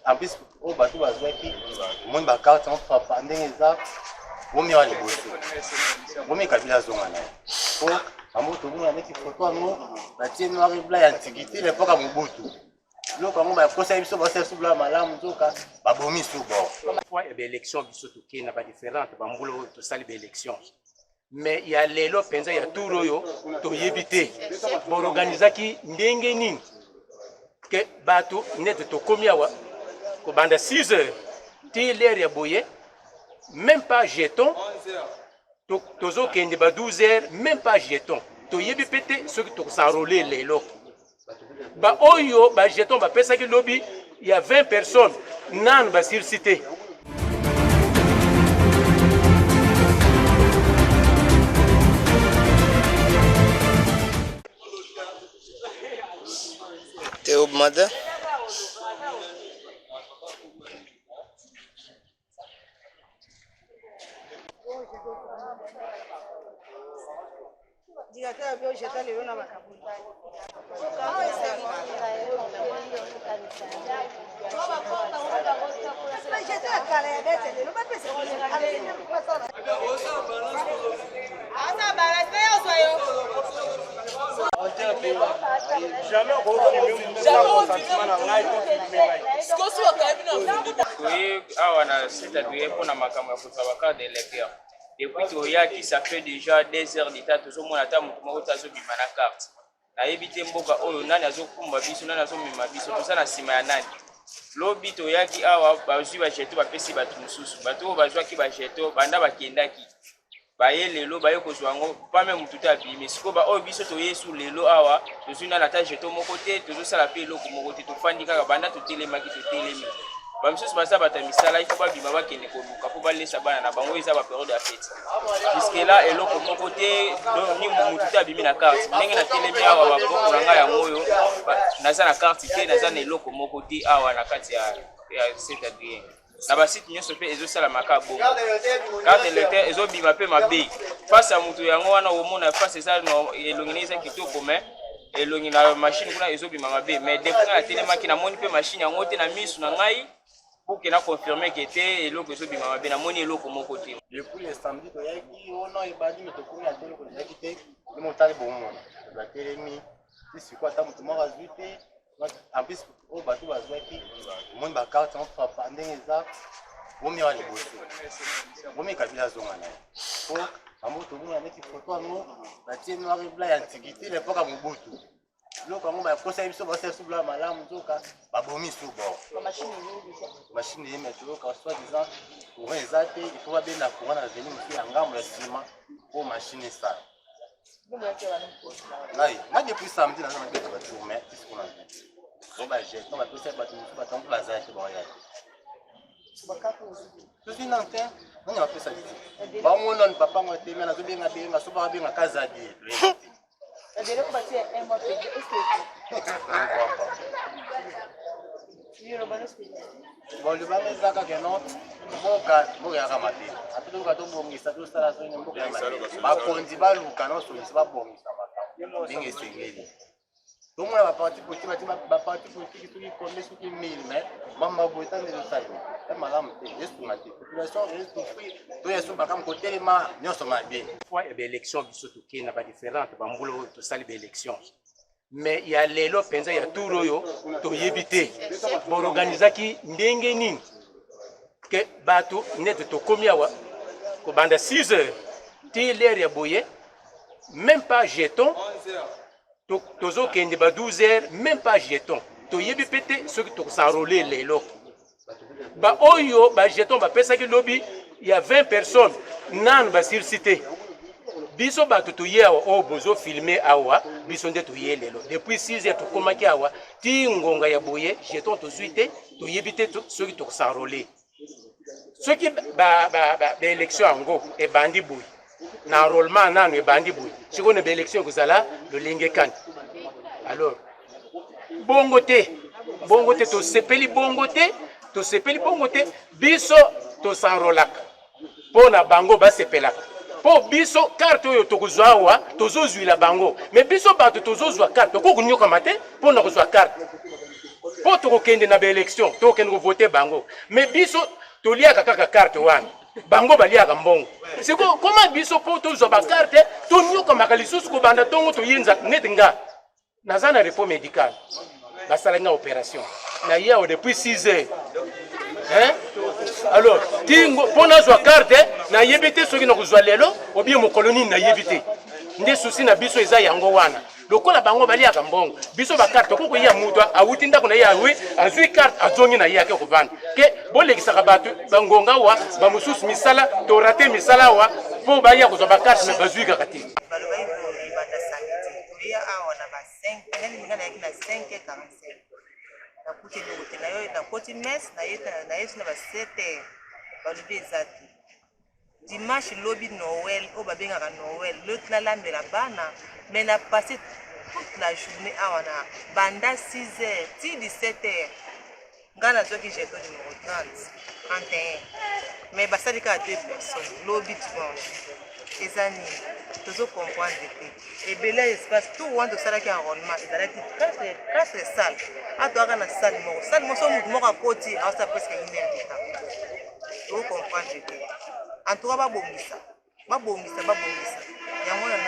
En plus oyo bato bazwaki, omoni ba carte yango papa ndenge eza bomia wa liboso. Bomi Kabila azonga na ye. Po bango tomona neti photo yango batie noir et blanc ya antiquité l'époque ya Mobutu. Biloko yango bakosaki biso basala biso biloko ya malamu nzoka babomi su bord. Fois ya ba élection biso tokei na ba différentes bambula oyo tosali ba élection mais ya lelo mpenza ya tour oyo toyebi te borganisaki ndenge nini ke bato nete tokomi awa kobanda 6 heures ti lere ya boye même pas jeton tozokende ba 12 heures même pas jeton toyebi mpe te soki tokosenrole lelo baoyo bajeton bapesaki lobi ya 20 personnes nanu basilisi te. Théobmada. Toye awa na site toye mpo na makambo ya kozwa ba carte d'électeur. Depuis toyaki ça fait déjà 2 heures de temps tozomona ata moto moko te azobima na carte. Nayebi te mboka oyo nani azokumba biso, nani azomema biso, toza na nsima ya nani? Lobi toyaki awa bazwi ba jeton bapesi bato mosusu, bato oyo bazwaki ba jeton banda bakendaki baye lelo baye kozwa yango pame motu te abimi. Sikoyo baoyo biso toye su lelo awa tozwi nani ata jeton moko te, tozosala mpe eloko moko te, tofandi kaka banda totelemaki totelemi. Bamisusu baza bato ya misala, ifo babima bakende koluka mpo balesa bana na bango, eza ba periode ya feti. Jusque là eloko moko te, ni motu te abimi na carte. Ndenge natelemi awa baboko na ngai yango oyo, naza na carte te, naza na eloko moko te awa na kati ya Saint Adrien. Na ba site nyonso mpe ezosalama kaka bongo. Carte d'électeur ezobima mpe mabe. Face ya motu yango wana omona face eza elongi na eza kitoko mais elongi na machine kuna ezobima mabe. Mais depuis ngai natelemaki namoni mpe machine yango te na misu na ngai pour que na confirmer que te eloko ezobima mabe, namoni eloko moko te. Depuis le samedi toyaki ono ebandi me tokomi ata eloko ezalaki te, nde motali bomona batelemi ti sikoyo ata moto moko azwi te. En plus oyo bato bazwaki, omoni ba carte yango papa ndenge eza bomi awa liboso, bomi Kabila azonga na ye po bango tomona neti photo yango batie noir et blanc ya antiquité l'époque ya Mobutu. Biloko yango bakosaki biso basala biso biloko ya malamu nzoka babomi su bord. Machine ye me toyoka soit disant courant eza te, il faut babenda courant na avenue mosusu ya ngambo ya nsima mpo machine esala. Ngai ngai depuis samedi naza na beta ba tour mais ti sikoyo nazwi te. Oyo ba jeton bapesaki bato mosusu bato yango mpe baza te baoya te. Tozwi nanu te, nani bapesa te? Bango nanu papa ngo atemi nazobenga benga so bakabenga kazadi toyebi te. Bon, libanga eza kaka no mboka mboka yaka mabe ata toluka tobongisa tosala soni mboka ya mabe bakonzi baluka na solution babongisa makambo ndenge esengeli tomona baparti politique bati baparti politique soki combien soki 1000 mais mamba boye eza nde ezosalema ya malamu te esunga te population esouffrir toya so makambo kotelema nyonso mabe. Fois ya ba élection biso tokei na ba différentes bambula oyo tosali ba élection mais ya lelo mpenza ya tour oyo toyebi te borganisaki ndenge nini ke bato nete tokomi awa kobanda 6 heures ti lere ya boye même pas jeton tozokende ba 12 heures même pas jeton toyebi mpe te soki tokosenrole lelo baoyo bajeton bapesaki lobi ya 20 personnes nanu basilisi te. Biso bato toye awa oyo bozo filme awa, biso nde toye lelo depuis 6 heures tokomaki awa ti ngonga ya boye jeton tozwi te, toyebi te soki tokosenrole. Soki ba ba ba, ba election yango ebandi boye na enrôlement nanu ebandi boye, sikoyo na ba election ekozala lolenge kani? Alors bongo te, bongo te, tosepeli bongo te, tosepeli bongo te. Biso tosenrolaka mpo na bango basepelaka mpo biso carte oyo tokozwa awa tozozwila bango, me biso bato tozozwa carte tokoki konyokama te mpo na kozwa carte. Mpo tokokende na baélection, tokokende kovote bango, mais biso toliaka kaka carte wana, bango baliaka mbongo. Sikoyo koma biso mpo tozwa bacarte, tonyokamaka lisusu kobanda ntongo toyenza. Neti nga naza na repos médical, basalaki nga opération na ye awa depuis 6 heures, hein? Alors tingo mpo nazwa carte, nayebi te soki nakozwa lelo obie mokolo nini, nayebi te. Nde souci na biso eza yango wana. Lokola bango baliaka mbongo, biso bacarte tokoki koya, moto awuti ndako na ye, awi azwi carte, azongi na ye, ake kovanda. Ke bolekisaka bato bangonga awa, bamosusu misala torater misala awa mpo baya kozwa bacarte, mais bazwi kaka te. Balobaki ebanda samedi. Toya awa na ba 5, nani nga nayaki na 5 45, nakuti eloko te. Nayo nakoti messe, naye so na ba 7 heures, balobi eza te. Dimanche lobi Noël, oyo babengaka Noël, loti nalambela bana, mais na passé toute la journée awa na banda 6 heures ti 17 heures. Ngai nazwaki jeton numéro 30 31, mais basali kaka deux personnes. Lobi dimanche eza nini? Tozocomprendre te. Ebele ya espace tout wana tosalaki enrôlement, ezalaki 4 salle. Atoyaka na salle moko, salle moko so motu moko akoti, aosala presque une heure de temps. Tocomprendre te. En tout cas babongisa, babongisa, babongisa yango wana.